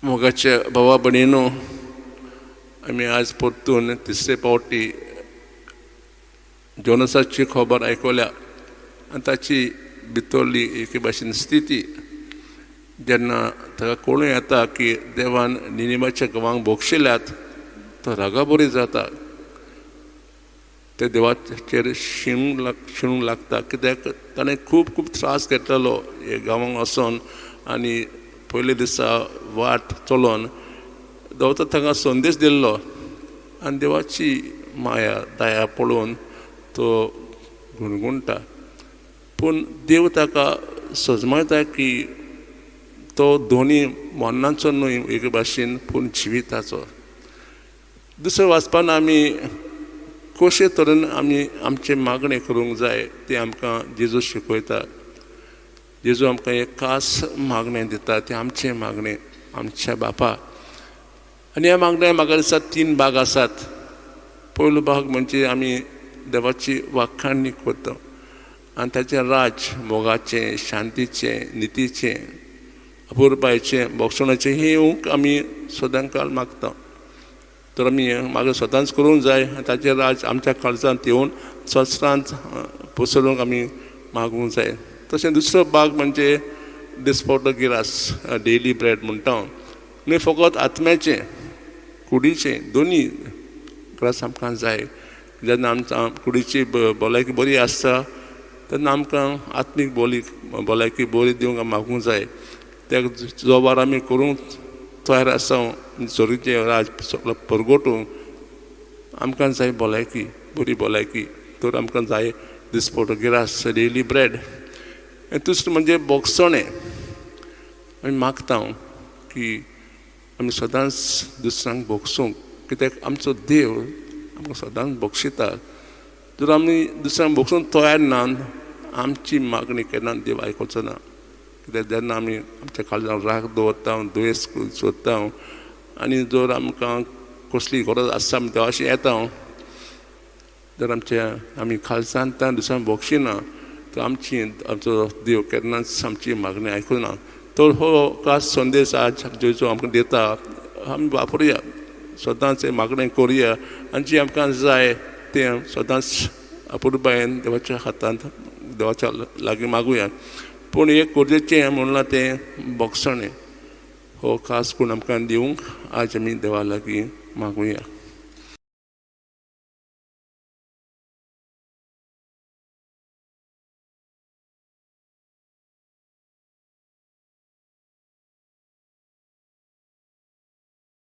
मोगाच्या भावा भयणीनो, आमी आज परतून तिसरे पावटी जोनसाची खबर आयकल्या आनी ताची भितरली एके भाशेन स्थिती, जेन्ना ताका कळून येता की देवान निनिवाच्या गांवांक भोगशिल्यात, तो रागाबरी जाता. ते देवाचेर शिणूंक लागता, कित्याक ताणें खूब खूब त्रास घेतलेलो हे गांवांक वचोन आनी पयले दिसा वाट चलोन देवता तांकां संदेश दिल्लो आनी देवाची माया दया पळोवन तो गुणगुणटा. पूण देव ताका सजमायता की तो दोनी मरणाचो न्हय एके भाशेन, पूण जिविताचो. दुसरें वाचपान आमी कशे तरेन आमी आमचें मागणें करूंक जाय तें आमकां जेजू शिकयता. जेजू आमकां एक खास मागणें दिता, तें आमचें मागणें आमच्या बापा. आनी ह्या मागण्या म्हाका दिसता तीन भाग आसात. पयलो भाग म्हणजे आमी देवाची वाखाणणी करता आनी ताचें राज्य मोगाचें, शांतीचें, नितीचें, अपुरबायेचें, भोगसणाचें हें येवंक आमी सदांकाळ मागता. तर आमी मागीर सदांच करूंक जाय आनी ताचें राज आमच्या काळजांत येवन संवसारांत पसरोवंक आमी मागूंक जाय. तशें दुसरो भाग म्हणजे दिसपडटो गिरास, डेली ब्रेड म्हणटा हांव, न्हय फकत आत्म्याचें, कुडीचें दोनी ग्रास आमकां जाय. जेन्ना आमच्या कुडीची भलायकी बरी आसता तेन्ना आमकां आत्मीक बोली भलायकी बरी दिवंक मागूंक जाय. त्या जोबार आमी करूंक तयार आसा सोरीचें राज सगळें परगटूंक आमकां जाय भलायकी, बरी भलायकी. तर आमकां जाय दिसपडटो गिरास, डेली ब्रेड. आनी दुसरें म्हणजे भोगसणें. आमी मागता की आमी सदांच दुसऱ्यांक भोगसूंक, कित्याक आमचो देव आमकां सदांच भोगशिता. जर आमी दुसऱ्यांक भोगसूंक तयार ना, आमची मागणी केन्ना देव आयकुचो ना. कित्याक जेन्ना आमी आमच्या काळजान राग दवरता, दुयेंस सोदता आनी जर आमकां कसली गरज आसता आमी देवाशी येता, जर आमच्या आमी काळजांत दुसऱ्यांक भोगशिना तर आमची आमचो देव केन्नाच आमची मागणी आयकुना. तर हो खास संदेश आज जेजू आमकां दिता, आमी वापरुया, सदांच मागणें करुया आनी जी आमकां जाय तें सदांच अपुरबायेन देवाच्या हातांत, देवाच्या लागीं मागुया. पूण एक गरजेचें म्हणलां तें भोगसणें हो खास गूण आमकां दिवंक आज आमी देवा लागीं मागुया.